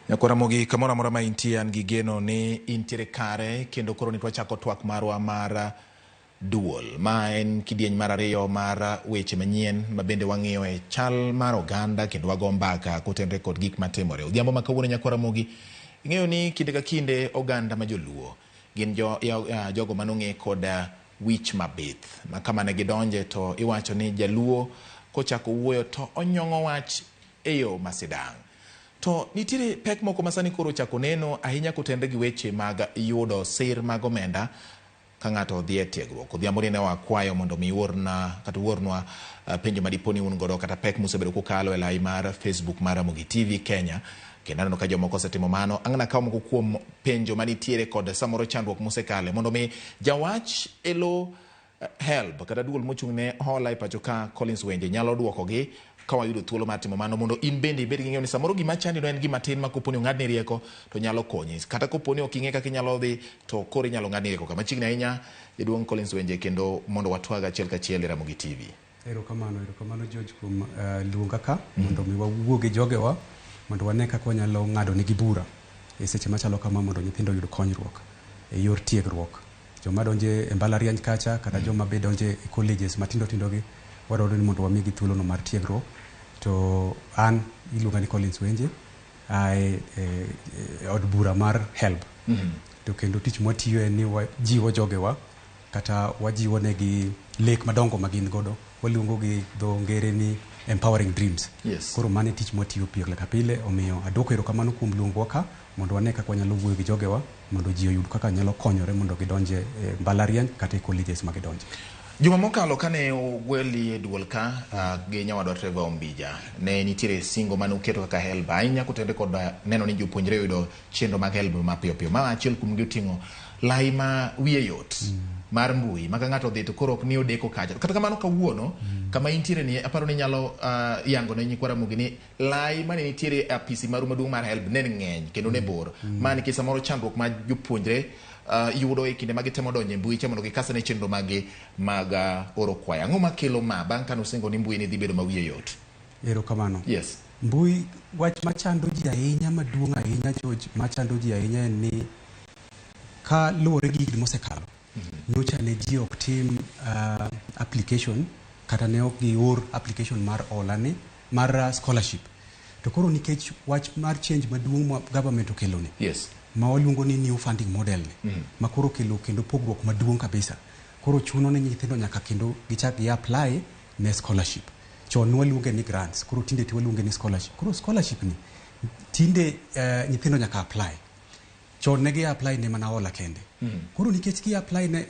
Nyakwar Ramogi kamoro amora ma intie an gi geno ni intiere kare kendo koro ni twachako twak marwa mar duol. Ma en kidieny mar ariyo mar weche manyien ma bende wang'iyo e chal mar oganda kendo wago mbaka kotenore kod gik matimore. Odhiambo ma kawuono Nyakwar Ramogi ing'eyo ni kinde ka kinde oganda ma joluo gin jo, ya, jogo manong'e kod wich mabith ma kama ne gidonje to iwacho ni jaluo kochako wuoyo to onyong'o wach e yo masidang'. To nitiere pek moko ma sani koro ochako neno ahinya kotenre gi weche mag yudo sir mag omenda ka ng'ato odhi e tiegruok. Odhiambo ni ne wakwayo mondo mi uorna kata uornwa penjo ma dipo ni un godo kata pek musebedo kukalo e lai mar Facebook mar Ramogi TV Kenya. Kendo aneno ka jomoko osetimo mano. Ang' nakaw moko kuom penjo manitiere kod samoro chandruok musekale mondo mi jawach elo HELB kata duol mochung' ne hola e pacho ka Collins Wenje nyalo duokogi ka wayudo thuolo mar timo mano mondo in bende ibed gi ng'eyo ni samoro gima chandi no en gima tin ma kopo ni ong'adni rieko to nyalo konyi. Kata kopo ni ok ing'e kaka inyalo dhi to koro inyalo ng'adni rieko. Kama chiegni ahinya jaduong' Collins Wenje kendo mondo watwag achiel kachiel e Ramogi TV. Erokamano, erokamano George kuom luonga ka mondo mi wawuo gi jogewa mondo wane kaka wanyalo ng'ado negi bura e seche machalo kama mondo nyithindo oyud konyruok e yor tiegruok. Joma donje e mbalariany kacha kata joma be donje e colleges matindo tindo gi wadwaro ni mondo wamigi thuolo no mar tiegruok. To an iluonga ni Collins Wenje ae e, e od bura mar HELB. To kendo tich mwatiyo en ni wajiwo jogewa kata wajiwo negi lek madongo ma gin godo waluongo gi dho ngere ni empowering dreams. Koro mano e tich mwatiyo pile ka pile omiyo aduoko erokamano kuom luongowa ka mondo wane kaka wanyalo wuoyo gi jogewa mondo ji oyud kaka nyalo konyore mondo gidonje e mbalariany kata e colleges ma gidonje. Juma mokalo kane ogweli e duol ka gi nyawadwa Trevor Ombija ne nitiere singo mane uketo kaka HELB ahinya kotenore kod neno ni jopuonjre oyudo chenro mag HELB mapiyo piyo. Ma achiel kuom gi oting'o lai ma wiye yot mar mbui ma ka ng'ato odhi to koro ok ni odeko kacha. Kata kamano kawuono kama intiere ni aparo ni inyalo yango ne nyikwa Ramogi ni lai mane nitiere e apisi maru maduong' mar HELB ne ng'eny kendo ne bor. Ma nikech samoro chandruok ma jopuonjre yudo e kinde ma gitemo donjo e mbui cha mondo gikasne chenro maggi mag oro kwayo. Ang'o makelo ma bang' kane usingo ni mbui ne dhi bedo ma wiye yot? Erokamano. Yes. Mbui wach machando ji ahinya maduong' ahinya George machando ji ahinya en ni ka luwore gi higni mosekalo nyocha ne ji ok tim application kata ne ok gior application mar hola ni mar scholarship. To koro nikech wach mar change maduong' ma government okelo ni ma waluongo ni new funding model ni ma koro okelo kendo pogruok maduong' kabisa. Koro chuno ni nyithindo nyaka kendo gichak gi apply ne scholarship. Chon ne waluonge ni grants, koro tinde to waluonge ni scholarship. Koro scholarship ni tinde nyithindo nyaka apply. Chon ne gi apply ne mana hola kende. Koro nikech gi apply ne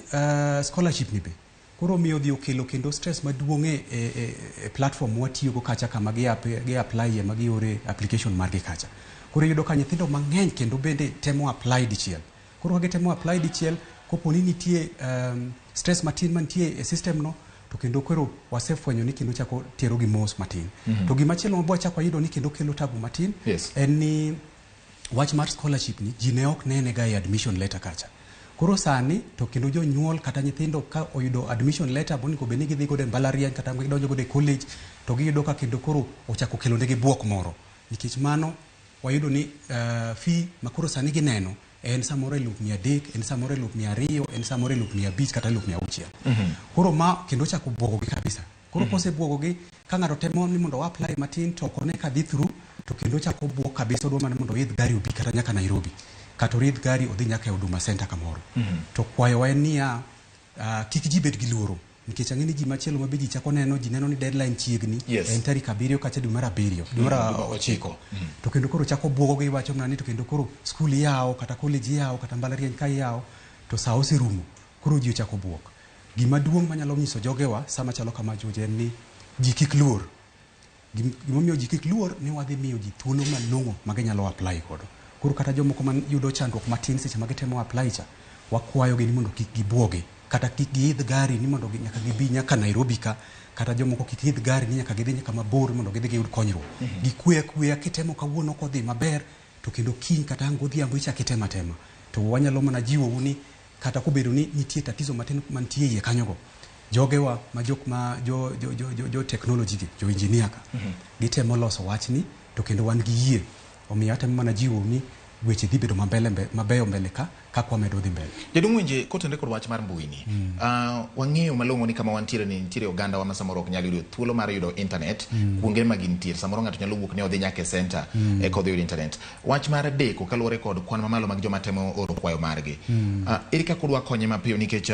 scholarship ni be, koro miyo dhi okelo kendo stress maduong' e, e, e, e platform mwatiyogo kacha kama gi, gi apply e ma giore application margi kacha. Koro iyudo ka nyithindo mang'eny kendo bende temo apply dichiel. Koro ka gitemo apply dichiel, kopo ni nitie stress matin mantie e system no, to kendo koro wasefwenyo ni kendo chako tero gi mos matin. To gimachielo ma wachako wayudo ni kendo kelo tabu matin en ni wach mar scholarship ni ji ne ok nene ga e admission letter kacha. Koro sani to kendo jonyuol kata nyithindo ka oyudo admission letter monego bed ni gidhi godo e mbalariany kata gidonjo godo e college to giyudo ka kendo koro ochako kelo negi buok moro. Nikech mano wayudo ni fee ma koro sani gineno en samoro 300,000, en samoro 200,000, en samoro 500,000 kata 600,000. Koro ma kendo ochako buogogi kabisa. Koro kosebuogogi ka ng'ato temo ni mondo apply matin to ok one ka dhi through to kendo ochako buok kabisa odwa mana mondo oidh gari obi kata nyaka Nairobi kata oidh gari odhi nyaka e Huduma Center kamoro. To kwayowa en niya kik ji bed gi luoro nikech ang'e ni ji machielo ma be ji chako neno ji neno ni deadline chiegni en tarik 7 kacha dwe mar 7 dwe mar 9 to kendo koro chako buogogi wacho mana ni to kendo koro skul iyawo kata college iyawo kata mbalariany ka iyawo to sa oserumo koro ji ochako buok. Gima duong' manyalo nyiso jogewa sama chalo kama George en ni ji kik luor. Gimomiyo ji kik luor ni wadhi miyo ji thuolo malong'o ma ginyalo apply godo. Koro kata jomoko man yudo chandruok matin seche ma gitemo apply cha, wakwayogi ni mondo kik gibuogi kata kik giidh gari ni mondo nyaka gibi nyaka Nairobi ka kata jomoko kik idh gari ni nyaka gidhi nyaka mabor mondo gidhi giyud konyruok. Gikwe akweya kitemo kawuono kodhi maber to kendo kiny kata ang' godhiambo ichak item atema. To wanyalo mana jiwou ni kata kobedo ni nitie tatizo matin mantie iye kanyogo, jogewa ma jok ma jo, jo, jo, jo, jo technology gi, jo engineer ka, gitemo loso wachni to kendo wan gi yie Omiyo atemo mana jiwo ni weche dhi bedo mambele mabeyo mbele ka kaka wamedo dhi mbele. Jaduong' Wenje, kotenore kod wach mar mbui ni, wang'eyo malong'o ni kama wantiere ni nitiere oganda wa ma samoro ok nyal yudo thuolo mar yudo internet kuonde ma gintiere. Samoro ng'ato nyalo wuok ni odhi nyaka e center eka odhi yudo internet. Wach mar deko kaluwore kod kwan mamalo mag joma temo oro kwayo margi. Ere kaka udwa konye mapiyo nikech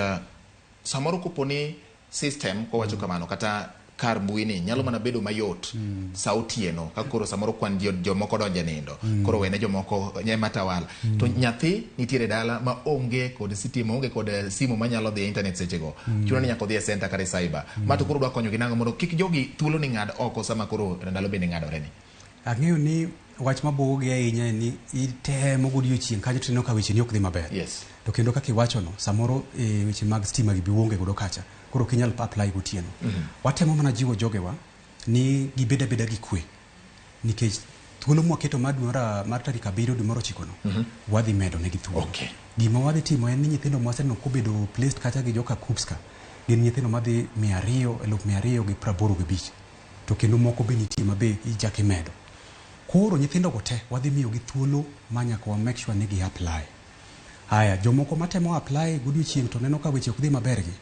samoro kopo ni system kowacho kamano kata kar mbui ni nyalo mana bedo mayot sa otieno ka koro samoro kwan jomoko donje nindo koro wene jomoko ema tawala to nyathi nitiere dala ma onge kod sitima, onge kod simu manyalo dhi e internet sechego, chuno ni nyaka odhi e center kata e cyber. Ma to koro dwa konyogi nang'o mondo kik jogi thuolo ni ng'ad oko sama koro ndalo bende ng'adore ni? Ang'eyo ni wach mabuogogi ahinya en ni itemo godiochieng' kanyo to ineno ka weche ni ok dhi maber. To kendo kaka iwachono, samoro weche mag stima gi be uonge godo kacha. Koro ok inyal apply gotieno. Watemo mana jiwo jogewa ni gibed abeda gi kwe. Nikech thuolo mwaketo mar dwe mar tarik 7 dwe mar 9 no, wadhi medo negi thuolo. Gima wadhi timo en ni nyithindo mwaseneno kobedo placed kacha gi joka KUCCPS ka, gin nyithindo madhi 200, 285. To kendo moko be nitie ma be ichako imedo. Koro nyithindo go te wadhi miyogi thuolo ma nyaka wa make sure ni gi apply. Haya, jomoko matemo apply godiochieng' to neno ka weche ok dhi maber gi.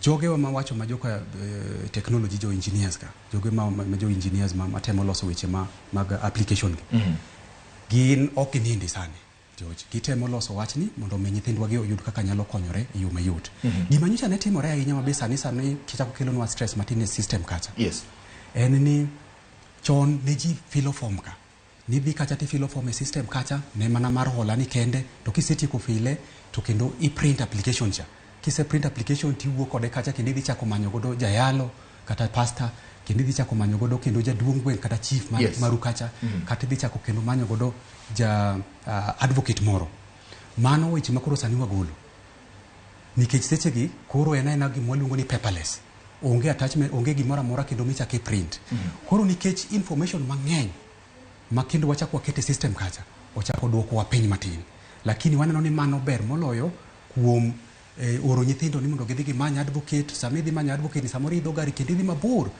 Jogewa mawacho ma joka technology, jo engineers ka, joge ma jo engineers matemo loso weche mag application gi. Gin ok ginindi sani. George, gitemo loso wachni mondo omi nyithindwa gi oyud kaka nyalo konyore e yo mayot. Gima nyocha ne timore ahinya mabe sani kichako kelonwa stress matin e system kacha. En ni chon ne ji filo form ka. Nidhi kacha tifilo form e system kacha, ne mana mar hola ni kende, to kisetieko file, to kendo i print application cha. Kise print application tiwuok kode kacha kendo idhi chako manyo godo jayalo kata pastor, kendo idhi chako manyo godo kendo jaduong' gweng' kata chief maru kacha, kata idhi chako kendo manyo godo ja advocate moro. Mano weche ma koro sani wagolo. Nikech sechegi koro en aena gima waluongo ni paperless. Onge attachment, onge gimoro amora kendo michako i print. Koro nikech information mang'eny ma kendo wachako wakete system kacha, ochako duokowa piny matin. Lakini waneno ni mano ber moloyo kuom oro nyithindo ni mondo gidhi gimany advocate. Sama idhi manyo advocate ni samoro idho gari kendo idhi mabor,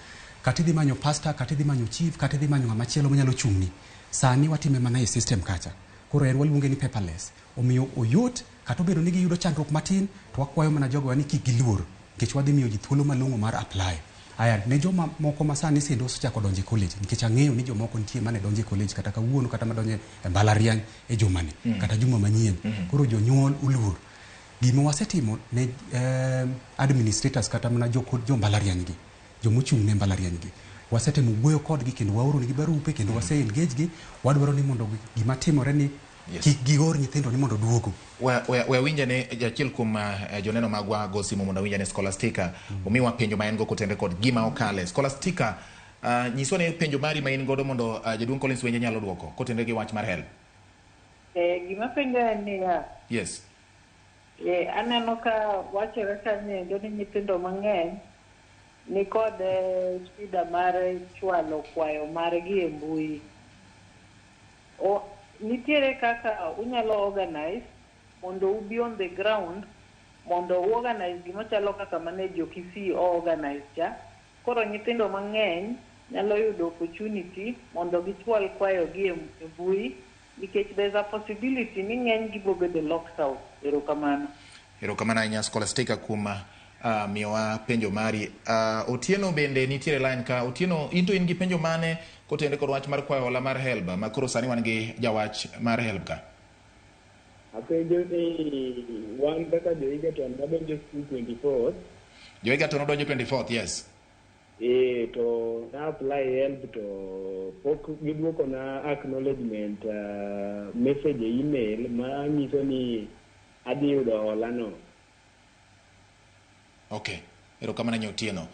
kata idhi manyo pastor, kata idhi manyo chief, kata idhi manyo ng'ama chielo manyalo chung'ni. Sani watime mana e system kacha. Koro en waluonge ni paperless. Omiyo oyot, kata obedo ni giyudo chandruok matin, to wakwayo mana jogowa ni kik giluor, nikech wadhi miyo ji thuolo malong'o mar apply. Aya, ne joma moko ma sani sendo osechako donjo e college, nikech ang'eyo ni jomoko nitie mane donjo e college kata kawuono, kata madonjo e mbalariany e jumani, kata juma manyien. Koro jonyuol uluor. Gima wasetimo ne administrators kata mana jo mbalariany gi, jomochung' ne mbalariany gi, wasetemo wuoyo kodgi kendo waoro negi barupe kendo wase engage gi. Wadwaro ni mondo gima timore ni kik gior nyithindo ni mondo duogo. We awinj ane achiel kuom joneno magwa go simu mondo awinj ane Scholastica. Omiwa penjo ma en go kotenore kod gima okale. Scholastica, nyiswa ne penjo mari ma in godo mondo jaduong' Collins Wenje nyalo duoko kotenore gi wach mar HELB. Gima penjo en niya. Aneno ka wachore kanyo ni nyithindo mang'eny ni kod shida mar chwalo kwayo margi e mbui. Nitiere kaka unyalo organize mondo ubi on the ground mondo u organize gima chalo kaka mane jo Kisii o organize cha. Koro nyithindo mang'eny nyalo yudo opportunity mondo gichwal kwayo gi e mbui, nikech there's a possibility ni ng'eny gi bo bedo locked out. Erokamano. Erokamano ahinya Scholastica kuom miyowa penjo mari. Otieno bende nitiere line ka. Otieno, in to in gi penjo mane kotenore kod wach mar kwayo hola mar HELB ma koro sani wan gi jawach mar HELB ka? Apenjo ni wan kaka jo Egerton wadonjo school 24th. Jo Egerton odonjo 24th, yes. To na apply HELB to pok giduoko na acknowledgement message e email ma nyiso ni adhi yudo hola no. Okay, erokamano ahinya Otieno.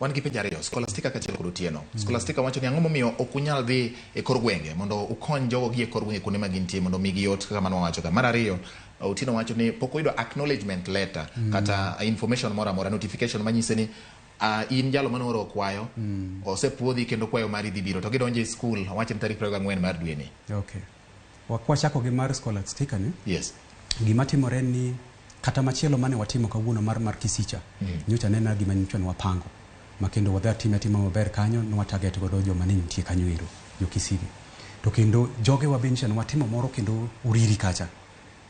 Wan gi penjo ariyo, Scholastica kaachiel kod Otieno. Scholastica wacho ni ang'o momiyo ok unyal dhi e kor gwenge mondo ukony jogo gi e kor gwenge kuonde ma gintie mondo omigi yot kaka mano wawacho ka. Mar ariyo, Otieno wacho ni pok oyudo acknowledgement letter kata information moro amora, notification manyise ni in jalo mane ooro kwayo, osepuodhi kendo kwayo mari dhi biro. To gidonjo e school, owacho ni tarik 24 mar dwe ni. Okay. Wachako gi mar Scholastica ni. Gima timore ni kata machielo mane watimo kawuono mar Kisicha, nyocha nena gima nyocha ne wapango. Ma kendo wadhi atime atima maber kanyo, nwa target godo joma ne nitie kanyo ero, jo Kisii. To kendo jogewa be nyicha ne watimo moro kendo Uriri kacha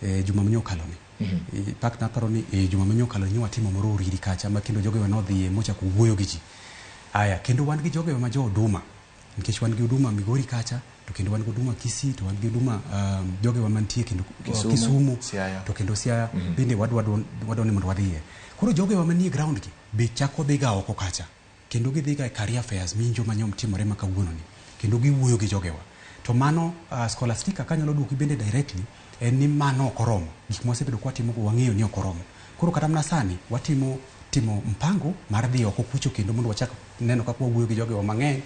e juma manyo okalo ni. Pak naparo ni e juma manyo okalo ni watimo moro Uriri kacha ma kendo jogewa nodhiye mochako wuoyo gi ji. Aya, kendo wan gi jogewa ma jo Huduma, nikech wan gi Huduma Migori kacha, to kendo wan gi Huduma Kisii, to wan gi Huduma jogewa mantie kendo Kisumu, Kisumu Siaya. To kendo Siaya bende wadwa ni mondo wadhiye. Koro jogewa manie ground gi be chako dhiga oko kacha, kendo gidhiga e career fairs minjo manyom timore ma kawuono ni, kendo giwuoyo gi jogewa. To mano Scholastica kanyalo duoki bende directly en ni mano ok oromo. Gik mwasebedo kwatimo go wang'eyo ni ok oromo. Koro kata mana sani watimo timo mpango mar dhi oko kucho kendo mondo wachak neno kaka wawuoyo gi jogewa mang'eny.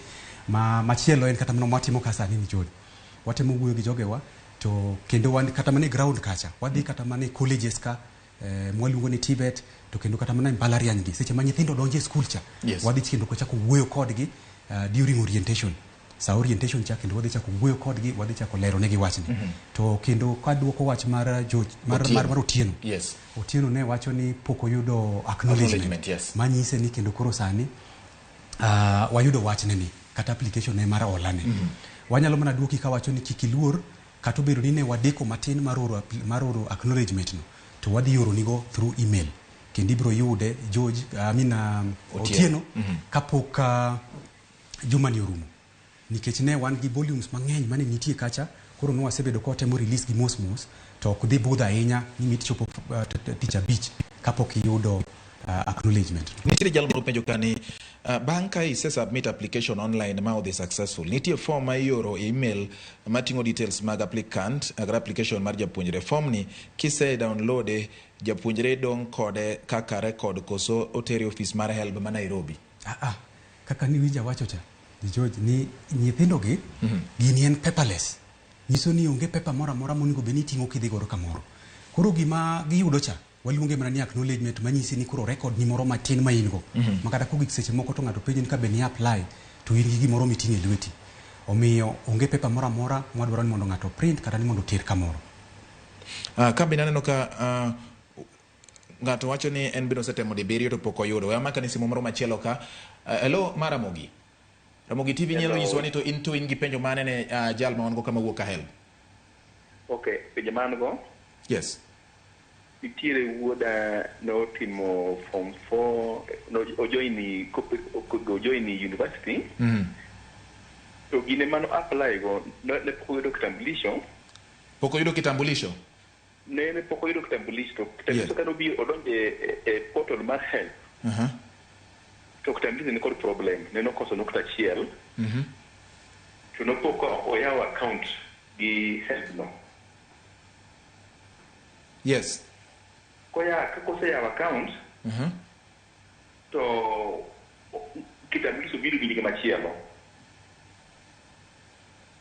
Ma machielo en kata mana mwatimo ka sani ni George. Watemo wuoyo gi jogewa to kendo wan kata mana e ground kacha, wadhi kata mana e colleges ka mwaluongo ni TVET, to kendo kata mana e mbalariany gi seche ma nyithindo donjo e skul cha, wadhi kendo kwachako wuoyo kodgi during orientation. Sa orientation cha kendo wadhi chako wuoyo kodgi, wadhi chako lero negi wachni. To kendo kaduoko wach mar George, Otieno. mar Otieno. Otieno ne wacho ni pok oyudo acknowledgement. Acknowledgement, yes. Manyise ni kendo koro sani wayudo wachne ni kata application ne mar hola ni. Wanyalo mana duoki kawacho ni kik iluor, kata obedo ni ne wadeko matin mar oro acknowledgement no, to wadhi oro nigo through email. Kendo ibiro yude George, I mean, Otieno. Otieno, kapok juma ni orumo. Nikech ne wan gi volumes mang'eny mane nitie kacha, koro ne wasebedo ka watemo release gi mos mos, to ok dhi budho ahinya ni mit chopo tich abich kapok iyudo acknowledgement. Nitiere jal moro penjo ka ni bang' ka ise submit application online ma odhi successful, nitie form ma ioro e email mating'o details mag applicant kata application mar japuonjre. Form ni kise download japuonjre dong' kode kaka record koso otere ofis mar HELB ma Nairobi? Kaka niwinja wacho cha, George, ni nyithindo gi, gini en paperless. Nyiso ni onge paper moro amora monego bed ni iting'o kidhi godo kamoro. Koro gima giyudo cha, waluonge mana ni acknowledgement manyisi ni koro record ni moro matin ma in go. Ma kata kogik seche moko to ng'ato penji ni ka be ni apply, to in gi gimoro miting'o e lweti. Omiyo onge paper moro amora mwadwaro ni mondo ng'ato print kata ni mondo oter kamoro. Ka bende aneno ka ng'ato wacho ni en bende osetemo dibiriyo to pok oyudo. We amaka ni simu moro machielo ka. Hello, ma Ramogi. Ramogi TV nyalo Hello. nyisowa ni to in gi penjo mane ne jal ma wan go kama wuok ka HELB? Okay, penjo ma an go. Nitiere wuoda notimo form 4, no ojoini university. To gine mano apply go ne pok oyudo kitambulisho. Pok oyudo kitambulisho? Ne pok oyudo kitambulisho. To kitambulisho kane obiro odonjo e portal mar HELB. To kitambulisho ni kod problem, ne nokoso nukta achiel. To nopok oyawo account gi HELB no. Koya koseyawo account, to kitambulisho biro gi nying machielo.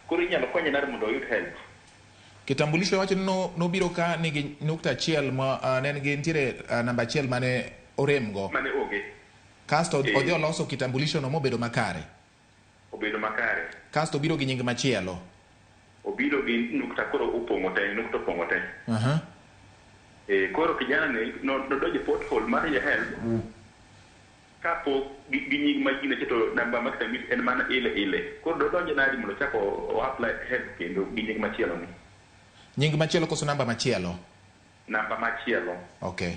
Koro inyalo konye nade mondo oyud HELB? Kitambulisho wacho ni nobiro ka nigi nukta achiel ma ne en gi nitiere namba achiel mane oremgo. Mane onge. Kasto odhi oloso kitambulisho no mobedo makare. Obedo makare. Kasto obiro gi nying machielo. Obiro gi nukta koro opong'o te, nukta opong'o te. Koro kijana ni nodonjo e portal mar HELB kapok gi nying ma gine to namba mar kitambulisho en mana ile ile. Koro dodonjo nadi mondo ochak o apply HELB kendo gi nying machielo ni? Nying machielo koso namba machielo? Namba machielo. Okay.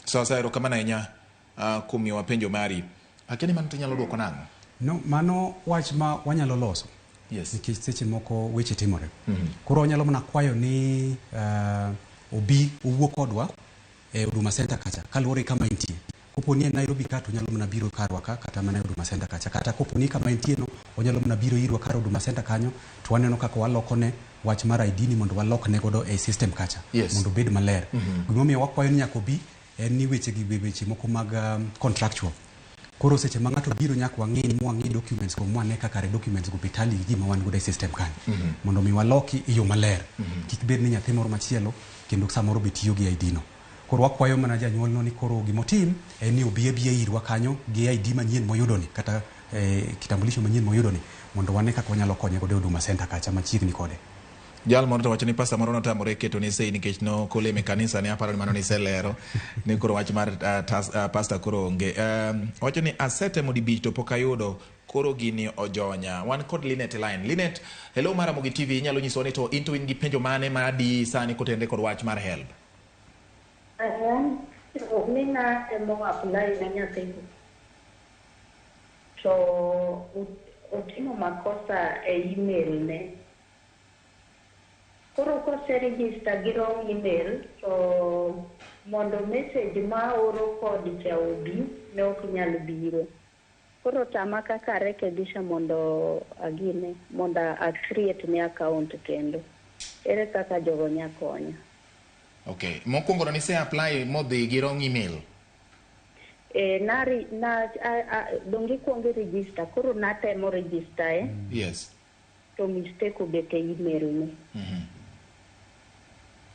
Sawa sawa, erokamano ahinya kuom miyowa penjo mari. Akia ni mano to inyalo duoko nang'o? No, mano wach ma wanyalo loso. Nikech seche moko weche timore. Koro wanyalo mana kwayo ni obi owuo kodwa e Huduma Center kacha kaluwore gi kama entie. Kopo ni en Nairobi ka to onyalo mana biro karwa ka kata mana e Huduma Center kacha. Kata kopo ni kama entie no onyalo mana biro irwa kar Huduma Center kanyo to waneno kaka walokone wach mar ID ni mondo walokne godo e system kacha. Mondo obed maler. Gimomiyo wakwayo ni nyaka obi en ni weche gi be weche moko mag contractual. Koro seche ma ng'ato biro nyaka wang'i ni wang'i documents go mwane kaka kare documents go be tally gi gima wan godo e system kanyo. Mondo mi waloki e yo maler. Kik bed ni nyathi moro machielo kendo samoro be tiyo gi ID no. Koro wakwayo mana janyuol no ni koro gimotim en ni obi abiya irwa kanyo gi ID manyien moyudo ni kata kitambulisho manyien moyudo ni mondo wane kaka wanyalo konye godo e Huduma Center kacha machiegni kode. Jal moro to wacho ni pasta moro notamore keto ne sei nikech nokoleme kanisa ne aparo ni mano niselero ni koro wach mar pasta koro onge. Wacho ni asetemo dibich to pok ayudo, koro gini ojonya. Wan kod Linet line. Linet, hello mar Ramogi TV, inyalo nyisowa ni to in to in gi penjo mane ma di sani kotenre kod wach mar HELB? Mina temo apply ne nyathi to otimo makosa e email ne. Koro kose register gi wrong email to mondo message ma oro kod cha obi ne ok nyal biro. Koro tama kaka rekebisha mondo agine mondo a create ne account kendo. Ere kaka jogo nya konya? Okay, mokwongo to nise apply modhi gi wrong email. E, nari, na, a, donge ikwongo register, koro natemo register e. Yes. To mistake obet e email ne.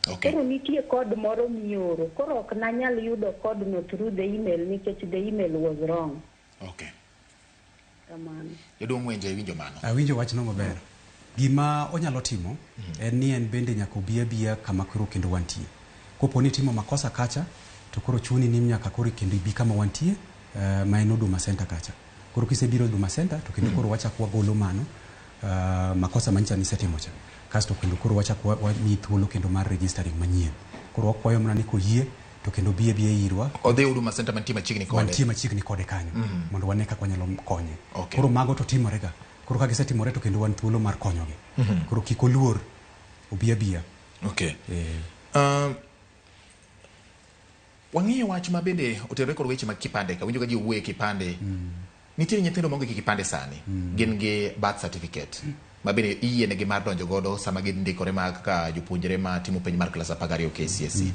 Okay. Koro nitie code moro mioro, koro ok nanyal yudo code no through the email nikech the email was wrong. Okay. Kamano. Jaduong' Wenje, iwinjo mano? Awinjo wachno maber. Gima onyalo timo en ni en bende nyaka obi abiya kama koro kendo wantie. Kopo ni itimo makosa kacha, to koro chuni ni nyaka koro kendo ibi kama wantie, ma en Huduma Center kacha. Koro kisebiro Huduma Center to kendo koro wachako wagolo mano makosa manyicha nisetimo cha. Kasto kendo koro wachako wamiyi thuolo kendo mar registering manyien. Koro wakwayo mana ni koyie to kendo bi abiya irwa. Odhi Huduma Center mantie machiegni kode. Mantie machiegni kode kanyo. Mondo wane kaka wanyalo konye. Okay. Koro mago to timore ga. Koro ka gisetimore to kendo wan thuolo mar konyogi. Koro kik oluor, obi abiya. Okay. Wang'iyo wach ma bende otenore kod weche mag kipande ka winjo ka ji wuoye kipande. Nitiere nyithindo maonge gi kipande sani. Gin gi birth certificate. Ma bende iyienegi mar donjo godo sama gindikore ma kaka jopuonjre ma timo penj mar klas 12 KCSE.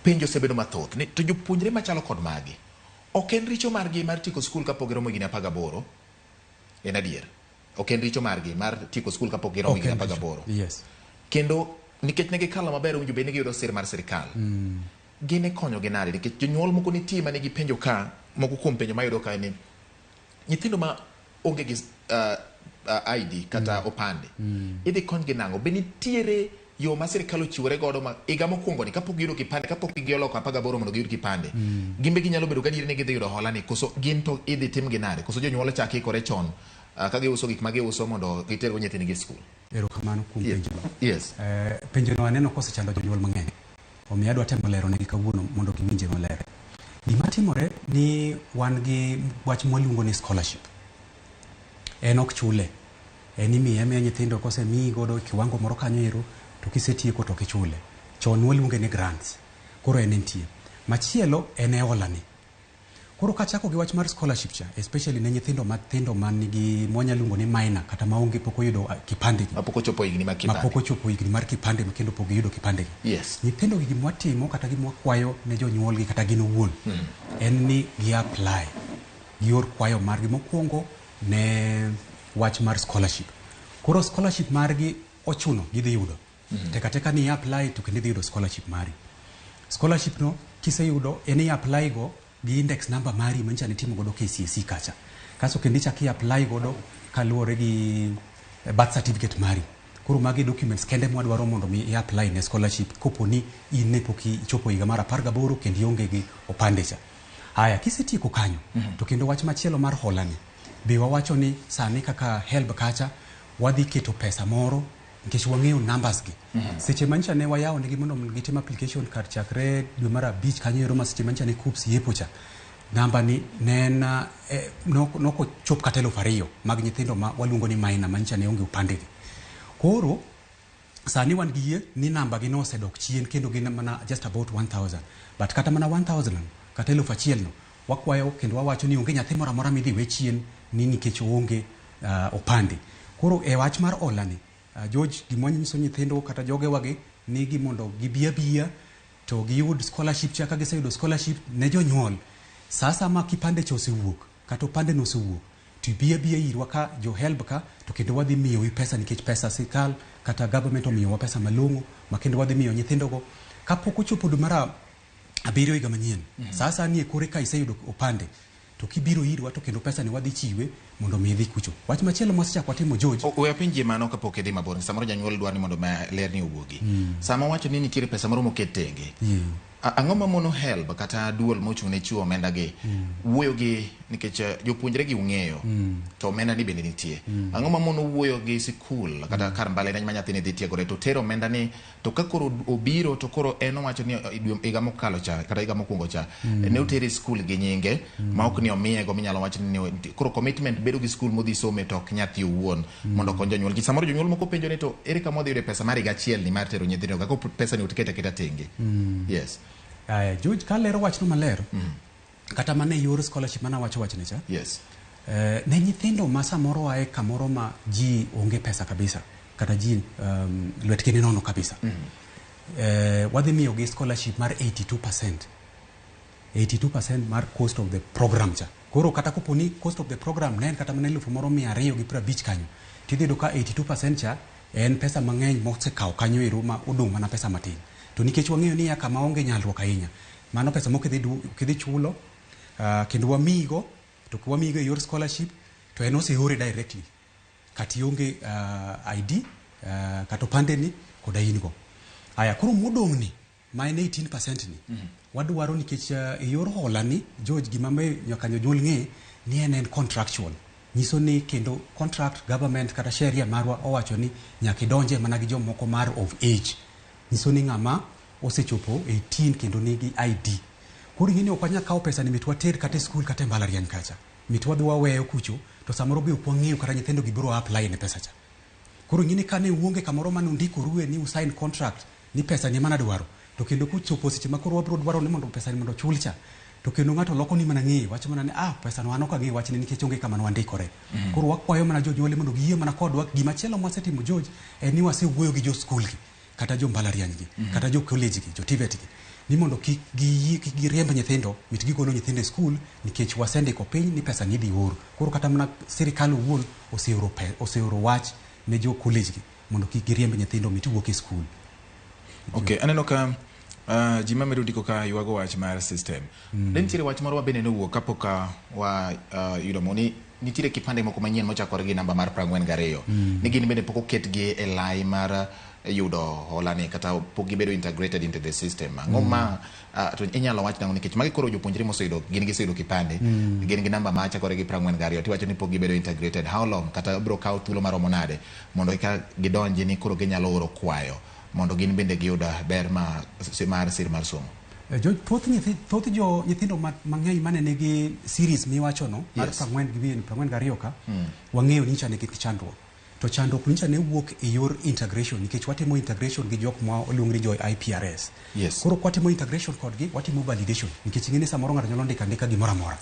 Penjo osebedo mathoth ni to jopuonjre machalo kod magi ok en richo margi mar tieko skul kapok giromo higni 18. En adier. Ok en richo margi mar tieko skul kapok giromo higni 18. Yes. Kendo nikech ne gikalo maber owinjo bed ni giyudo sir mar sirikal. Gin ikonyogi nade? Nikech jonyuol moko nitie manigi penjo ka, moko kuom penjo mayudo ka ni nyithindo ma onge gi ID kata opande, idhi konygi nang'o? Be nitiere yo ma sirikal ochiwore godo ma higa mokwongo ni kapok giyudo kipande, kapok gioloko 18 mondo giyud kipande, gin be ginyalo bedo gadier ni gidhi yudo hola ni, koso gin to idhi timgi nade? Koso jonyuol chak ikore chon ka giuso gik ma giuso mondo gitergo nyithindgi e skul? Erokamano kuom penjono. Yes. Penjono aneno kosechando jonyuol mang'eny. Omiyo adwa temo lero negi kawuono mondo giwinje maler. Gima timore ni wan gi wach mwaluongo ni scholarship. En ok chule. En imiye amiya nyithindo kosemiyi godo kiwango moro kanyo ero to kisetieko to ok ichule. Chon waluonge ni grants. Koro en entie. Machielo en e hola ni. Koro kachako gi wach mar scholarship cha, especially ne nyithindo matindo man nigi mwanya luongo ni minor kata maonge pok oyudo kipande gi. Mapok ochopo higni mag kipande. Mapok ochopo higni mar kipande ma kendo pok giyudo kipande gi. Yes. Nyithindo gi gima watimo kata gima wakwayo ne jonyuolgi kata gin owuon en ni gi apply. Gior kwayo margi mokwongo ne wach mar scholarship. Koro scholarship margi ochuno gidhi yudo. Teka teka ni apply to kendo idhi yudo scholarship mari. Scholarship no kiseyudo en i apply go gi index number mari manyicha nitimo godo KCSE kacha. Kasto kendo ichak i apply godo kaluwore gi birth certificate mari. Koro magi documents kende mwadwaro mondo mi i apply ne scholarship kopo ni in ne pok ichopo higa mar 18 kendo ionge gi opande cha. Haya, kisetieko kanyo, to kendo wach machielo mar hola ni, be wawacho ni sani kaka HELB kacha, wadhi keto pesa moro nikech wang'eyo numbers gi. Seche manyicha ne wayawo negi mondo gitim application kar chakre dwe mar 5 kanyo ero ma seche manyicha ne KUCCPS yepo cha. Namba ni ne en nokochop kata 2000 mag nyithindo ma waluongo ni minor manyicha ne onge opande gi. Koro sani wan gi yie ni namba gi nosedok chien kendo gin mana just about 1000. But kata mana 1000 no, kata 1000 no, wakwayo kendo wawacho ni onge nyathi moro amora midhi we chien ni nikech oonge opande. Koro e wach mar hola ni, George, gima wanyiso nyithindo kata jogewagi ni gi mondo gibi abiya to giyud scholarship cha. Ka giseyudo scholarship ne jonyuol, sa ma kipande cha osewuok kata opande no osewuok, to ibi abiya irwa ka jo HELB ka to kendo wadhi miyowi pesa nikech pesa sirkal kata government omiyowa pesa malong'o ma kendo wadhi miyo nyithindogo kapok ochopo dwe mar 7 higa manyien. Sa asaya ni kore ka iseyudo opande To kibiro irwa to kendo pesa ni wadhi chiwe mondo mi idhi kucho. Wach machielo mwasechako watimo, George. We apenjie mano kapok idhi mabor. Samoro janyuol dwaro ni mondo ma ler ni owuogi. Sama wacho ni nitiere pesa moro moket tenge. Ang'o ma mono HELB kata duol mochung' ne chiwo omenda gi wuoyo gi, nikech jopuonjre gi ung'eyo to omenda ni bende nitie. Ang'o ma mono wuoyo gi sikul kata kar mbalariany ma nyathini dhi tiegore to tero omenda ni, to ka koro obiro to koro en owacho ni higa mokalo cha kata higa mokwongo cha ne otere e skul gi nyinge ma ok ni omiye go, minyalo wach ni koro commitment bedo gi skul modhi some to ok nyathi owuon, mondo okony jonyuol. Nikech samoro jonyuol moko penjo ni to ere kama wadhi yude pesa mar higa achiel ni mar tero nyithindo ka pesa ni oket aketa tenge? Yes. Aya, George, kalero wachno maler, kata mana e yor scholarship mana wacho wachne cha, ne nyithindo ma samoro ae kamoro ma ji onge pesa kabisa, kata ji lwetgi ni nono kabisa, wadhi miyogi scholarship mar 82%, 82% mar cost of the program cha. Koro kata kopo ni cost of the program ne en kata mana 250,000 kanyo, tidhi yudo ka 82% cha en pesa mang'eny mosekawo kanyo ero, ma odong' mana pesa matin. To nikech wang'eyo ni ya kama onge nyalruok ahinya, mano pesa mok idhi chulo, kendo wamiyigo, to wamiyigo e yor scholarship to en oseore directly kata ionge ID, kata opande ni koda in go. Aya, koro modong' ni ma en 18% ni wadwaro nikech e yor hola ni, George, gima me nyaka jonyuol ng'e ni en contractual, nyiso ni kendo contract government kata sheria marwa owacho ni nyaka idonje mana gi jomoko mar of age, nyiso ni ng'ama osechopo 18 kendo nigi ID. Koro ing'e ni ok wanyal kawo pesa ni mit water kata e skul kata e mbalariany kacha, mit wadhi waweyo kucho, to samoro be ok wang'eyo kata nyithindo gi biro apply ne pesa cha. Koro ing'e ni kane uonge kamoro mane undikorue ni usign contract ni pesa ni ema nadwaro, to kendo kochopo seche ma koro wabiro dwaro ni mondo pesa ni mondo ochul cha, to kendo ng'ato loko ni mana ng'eyo wacho mana ni, "Ah, pesa no an ok ang'eyo wachne nikech onge kama nwandikore." Koro wakwayo mana jonyuol mondo giyie mana kodwa. Gimachielo mwasetimo, George, en ni wasewuoyo gi jo skul gi kata jo mbalariany gi kata jo college gi, jo TVET gi, ni mondo kik giyie, kik giriemb nyithindo mit gigolo nyithindo e skul, nikech wasendiko piny ni pesa ni idhi oro. Koro kata mana sirikal owuon oseoro wach ne jo college gi mondo kik giriemb nyithindo mit wuok e skul. Okay, aneno ka ji mamedo ndiko ka ywago wach mar system. Ne nitiere wach moro ma bende nowuok kapok wa yudo mo ni nitiere kipande moko manyien mochakore gi namba mar 42 ni gin bende pok oketgi e lai mar yudo hola ni kata pok gibedo integrated into the system. Ang'o ma to inyalo wach nang'o? Nikech magi koro jopuonjre moseyudo, gin giseyudo kipande, gin gi namba ma chakore gi 42, tiwacho ni pok gibedo integrated. How long kata biro kawo thuolo maromo nade mondo eka gidonji ni koro ginyalo oro kwayo mondo gin bende giyud ber ma mar sir mar somo? George, thoth jo nyithindo mang'eny mane nigi series miwacho no mar 40 gi wiye 42 ka, wang'eyo ni nyicha nigi chandruok, to chandruok nyicha ne wuok e yor integration, nikech watimo integration gi jok ma oluong ni jo IPRS. Koro kwatimo integration kodgi, watimo validation, nikech ing'e ni samoro ng'ato nyalo ndiko andika gimoro amora.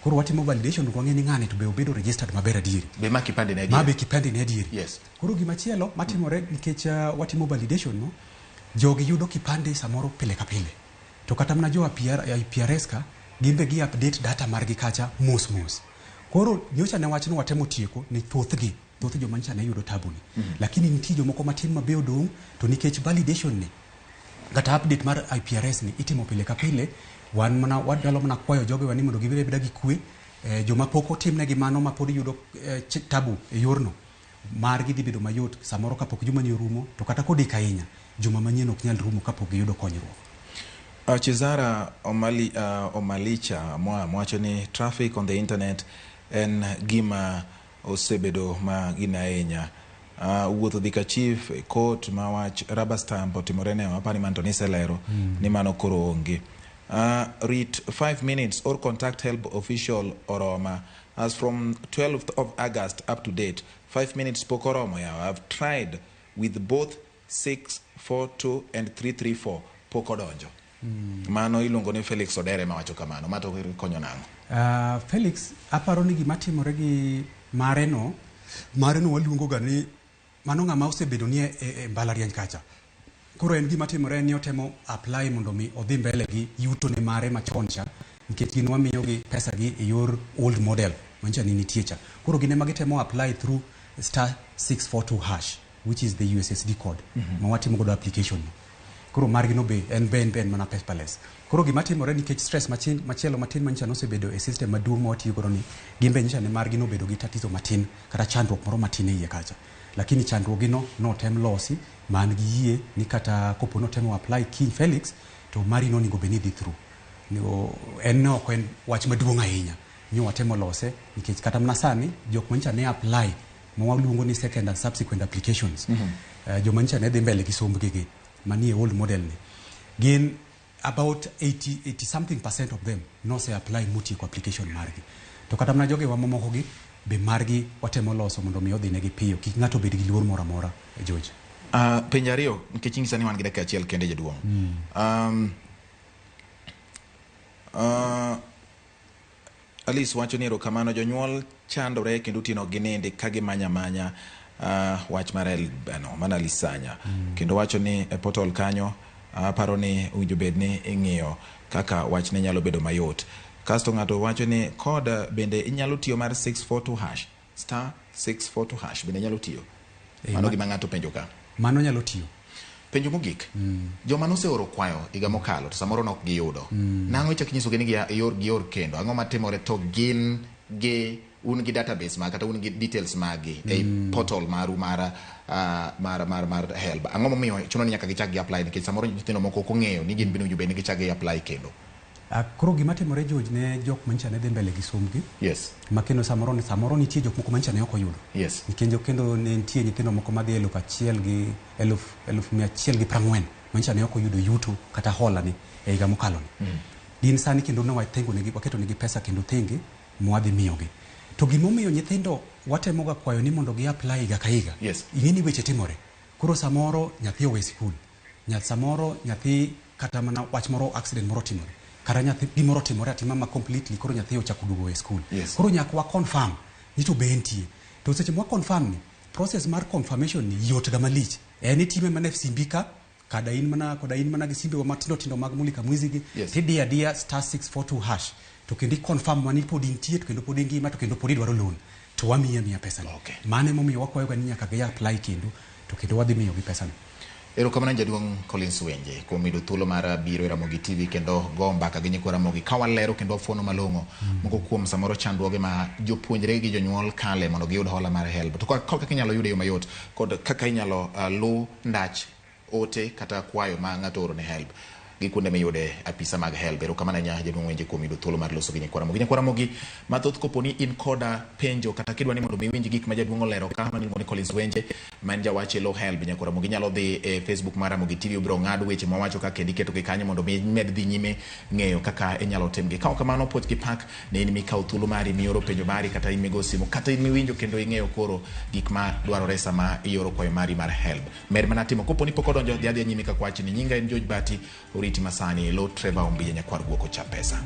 Koro watimo validation, wang'e ni ng'ani to be obedo registered maber adieri. Be ma kipande ne Ma be kipande ne adieri. Koro gimachielo matimore, nikech watimo validation no, jogi yudo kipande samoro pile ka pile, to kata mana jo IPR, IPRS ka gin be gi update data margi kacha mos mos. Koro nyocha ne wachno watemo tieko ne thothgi, thoth joma nyocha ne yudo tabu ni, lakini nitie jomoko matin ma be odong', to nikech validation ni kata update mar IPRS ni itimo pile ka pile, wan mana wanyalo mana kwayo jogewa ni mondo gibed abeda gi kwe. Joma pok otimnegi mano ma pod yudo tabu e yorno margi dhi bedo mayot samoro kapok juma ni orumo, to kata kodek ahinya, juma manyien ok nyal rumo kapok giyudo konyruok. Chizara Omalicha Mwam wacho ni traffic on the internet en gima osebedo ma gina ahinya. Wuotho dhi ka chief e court ma wach rubber stamp otimore ne apani man to niselero ni mano koro onge. Rit 5 minutes or contact HELB official oroma. As from 12th of August up to date, 5 minutes pok oromo yawa. I've tried with both 642 and 334, pok odonjo. Mano iluongo ni Felix Odere mawacho kamano. Ma to konyo nang'o? Felix, aparo ni gima timore gi mareno, mareno waluongo ga ni mano ng'ama osebedo ni e mbalariany kacha. Koro en gima timore en ni otemo apply mondo mi odhi mbele gi yuto ne mare machon cha, nikech gin wamiyogi pesa gi e yor old model manyiso ni nitie cha. Koro gin ema gitemo apply through *642#, which is the USSD code ma watimo godo application no. Koro margi no be en be en be en mana paperless. Koro gima timore nikech stress machin machielo matin manyicha nosebedo e system maduong' ma watiyo godo ni gin be nyicha ne margi nobedo gi tatizo matin kata chandruok moro matin e iye kacha. Lakini chandruok gi no notem losi ma an gi yie ni kata kopo notemo apply kiny Felix to mari no onego bed ni dhi through. Onego en ne ok en wach maduong' ahinya. Nyo watemo lose nikech kata mana sani jok manyicha ne apply ma waluongo ni second and subsequent applications. Joma nyicha ne dhi mbele gi sombgi gi manie old model ni gin about 80, 80 something percent of them nose apply motieko application margi. To kata mana jogewa mamoko gi be margi watemo loso mondo mi odhi negi piyo kik ng'ato bed gi luor moro amora George. Penjo ariyo nikech inyisa ni wan gi dakika achiel kende jaduong'. Alice wacho ni erokamano jonyuol chandore kendo otieno ok ginindi ka gimanya amanya wach mar HELB no mana Alice Sanya. Kendo wacho ni e portal kanyo aparo ni owinjo bed ni ing'iyo kaka wachne nyalo bedo mayot. Kasto ng'ato wacho ni code bende inyalo tiyo mar 642 hash star 642 hash bende nyalo tiyo. Mano gima ng'ato penjo ka. Mano nyalo tiyo. Penjo mogik. Joma noseoro kwayo higa mokalo to samoro nok giyudo. Nang'o ichak inyisogi ni gior gior kendo? Ang'o matimore to gin gi un gi database mag kata un gi details magi ei portal maru mar mar HELB. Ang'o momiyo chuno ni nyaka gichak gi apply nikech samoro nyithindo moko ok ong'eyo ni gin bende owinjo bed ni gichak gi apply kendo. Koro gima timore George ne jok manyicha ne dhi mbele gi sombgi ma kendo samoro samoro nitie jok moko manyicha ne ok oyudo. Nikech kendo ne nitie nyithindo moko madhi 1,000 gi 1,140 manyicha ne ok oyudo yuto kata hola ni e higa mokalo ni. Gin sani kendo ne watengo negi waketo negi pesa kendo thenge mwadhi miyogi. To gimomiyo nyithindo watemoga kwayo ni mondo gi apply higa ka higa. Ing'e ni weche timore. Koro samoro nyathi owe sikul. Samoro nyathi kata mana wach moro accident moro timore. Kata nyathi gimoro timore atima ma completely koro nyathi ochako duogo e skul. Koro nyaka wa confirm ni to be entie. To seche mwa confirm ni process mar confirmation ni yot ga malich. En itime mana e simbi ka kada in mana koda in mana gi simbe wa matindo tindo mag mulika mwizi gi tidiyo adiya star 642 hash to kendo i confirm ma ni pod intie to kendo pod ingima to kendo pod idwaro loan to wamiyi amiya pesa ni. Mano emomiyo wakwayo ga ni nyaka gi apply kendo to kendo wadhi miyogi pesa ni. Erokamano jaduong' Collins Wenje kuom yudo thuolo mar biro e Ramogi TV kendo go mbaka gi nyikwa Ramogi ka walero kendo wafuono malong'o moko kuom samoro chandruoge ma jopuonjre gi jonyuol kale mondo giyud hola mar HELB. To kaka inyalo yude e yo mayot kod kaka inyalo lu ndach ote kata kwayo ma ng'ato oro ne HELB gi kuonde miyude apisa mag HELB. Erokamano ahinya jaduong' Wenje kuom yudo thuolo mar loso gi nyikwa Ramogi. Nyikwa Ramogi mathoth kopo ni in koda penjo kata kidwa ni mondo mi iwinj gik ma jaduong' olero ka mano iluongo ni Collins Wenje ma en jawach e lo HELB nyakwa Ramogi nyalo dhi e Facebook mar Ramogi TV obiro ng'ado weche mawacho ka kendo iketogi kanyo mondo mi imed dhi nyime ng'eyo kaka inyalo timgi. Ka ok kamano puoch gi pak ne in mikawo thuolo mari mioro penjo mari kata in migo simu kata in miwinjo kendo ing'eyo koro gik ma dwarore sama ioro kwayo mari mar HELB. Med mana timo kopo ni pok odonjo dhi adhiya nyime kaka wachni. Nyinga en George Bati oriti masani lo Trevor Ombija nyakwar guok ocha pesa.